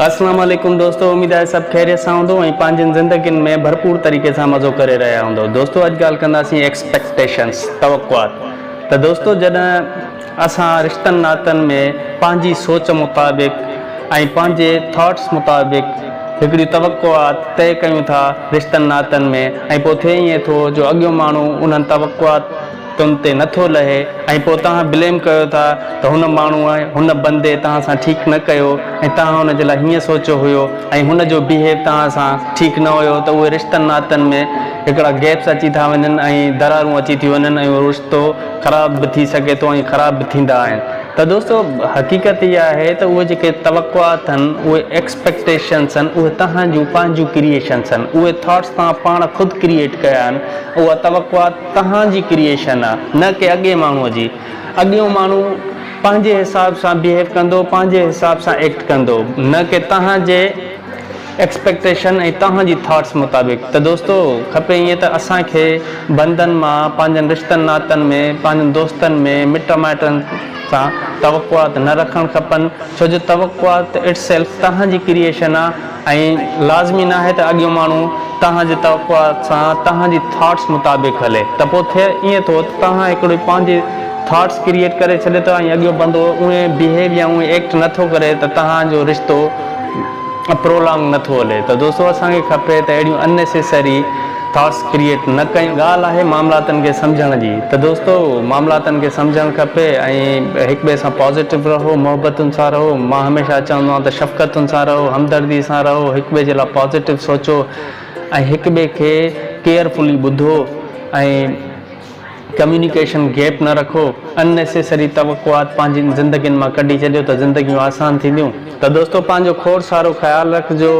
اسلام عليڪم دوستو اميد آهي سڀ خيريت سان هوندو ۽ پنهنجين زندگين ۾ ڀرپور طريقي سان مزو ڪري رهيا هوندو دوستو اڄ ڳالهه ڪنداسين ايڪسپيڪٽيشنس توقعات ته دوستو جڏهن اسان رشتن ناتن ۾ پنهنجي سوچ مطابق ۽ پنهنجي ٿاٽس مطابق هڪڙيون توقعات طئي ڪيون ٿا رشتن ناتن ۾ ۽ پوء ٿئي ائين ٿو جو اڳيون ماڻهو انهن توقعات تن تي نه ٿو لهي ۽ پوء توهان بليم ڪيو ٿا ته هن ماڻهوء، هن بندي توهان سان ٺيڪ نه ڪيو ۽ توهان هن جي لاء هيئن سوچيو هيو ۽ هن جو بيهيو توهان سان ٺيڪ نه هيو ته اهي رشتن ناتن ۾ هڪڙا گيپس اچي ٿا وڃن ۽ درارون اچي ٿيون وڃن ۽ اهو رشتو خراب به ٿي سگهي ٿو ۽ خراب به ٿيندا آهن ته دوستو حقيقت اها آهي ته اهي جيڪي توقعات آهن اهي ايڪسپيڪٽيشنس آهن اهي توهان جون پنهنجون ڪريئيشنس آهن اهي ٿاٽس توهان پاڻ خود ڪريئيٽ ڪيا آهن اها توقعات توهان جي ڪريئيشن آ نه ڪي اڳئين ماڻهوء جي. اڳيون ماڻهو پنهنجي حساب سان بيهيو ڪندو، پنهنجي حساب سان ايڪٽ ڪندو نه ڪي توهان جي ايڪسپيڪٽيشن ۽ توهان جي ٿاٽس مطابق. ته دوستو کپي ائين ته اسان کي بندن مان پنهنجن رشتن ناتن ۾ پنهنجن دوستن ۾ مٽ مائٽن سان توقعات نه رکڻ کپن ڇو جو توقعات it self توهان جي ڪريئيشن آ. ۽ لازمي ناهي ته اڳيون ماڻهو توهان جي توقعات سان توهان جي ٿاٽس مطابق هلي ته پوء ٿئي ائين ٿو ته توهان هڪڙي پنهنجي ٿاٽس ڪريئيٽ ڪري ڇڏي ٿا ۽ اڳيون بندو اونئين بيهيو يا اونئين ايڪٽ نه ٿو ڪري ته توهان جو رشتو پرولانگ نه ٿو هلي ته دوستو اسان کي کپي ته اهڙيون ان نيسيسري ٿاٽس ڪريئيٽ نه ڪيون. ڳالهه آهي معاملاتن کي سمجهڻ جي ته دوستو معاملاتن کي سمجهڻ کپي ۽ هڪ ٻئي سان پازيٽو رهو محبتن سان رهو مان هميشه چوندو آهيان ته شفقتن سان رهو همدردي سان رهو هڪ ٻئي جي لاء پازيٽو سوچو ۽ هڪ ٻئي کي ڪيئرفلي ٻڌو ۽ ڪميونيڪيشن گيپ نه رکو، ان نيسيسري توقعات پنهنجين زندگين مان ڪڍي ڇڏيو ته زندگيون آسان ٿينديون. ته دوستو پنهنجو کوڙ سارو خيال رکجو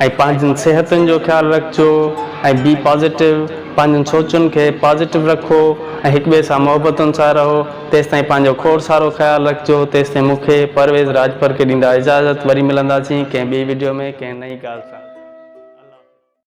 ۽ پنهنجين صحتن جو خيال رکجو ۽ بي پازيٽو پنهنجين سوچن کي پازيٽو رکو ۽ هڪ ٻئي سان محبتن سان رهو تيستائين پنهنجو کوڙ سارو خيال رکجو تيستائين مون کي پرويز راڄپر کي ڏيندا اجازت وري ملنداسين ڪنهن ٻي وڊيو ۾ ڪنهن نئين ڳالهه سان.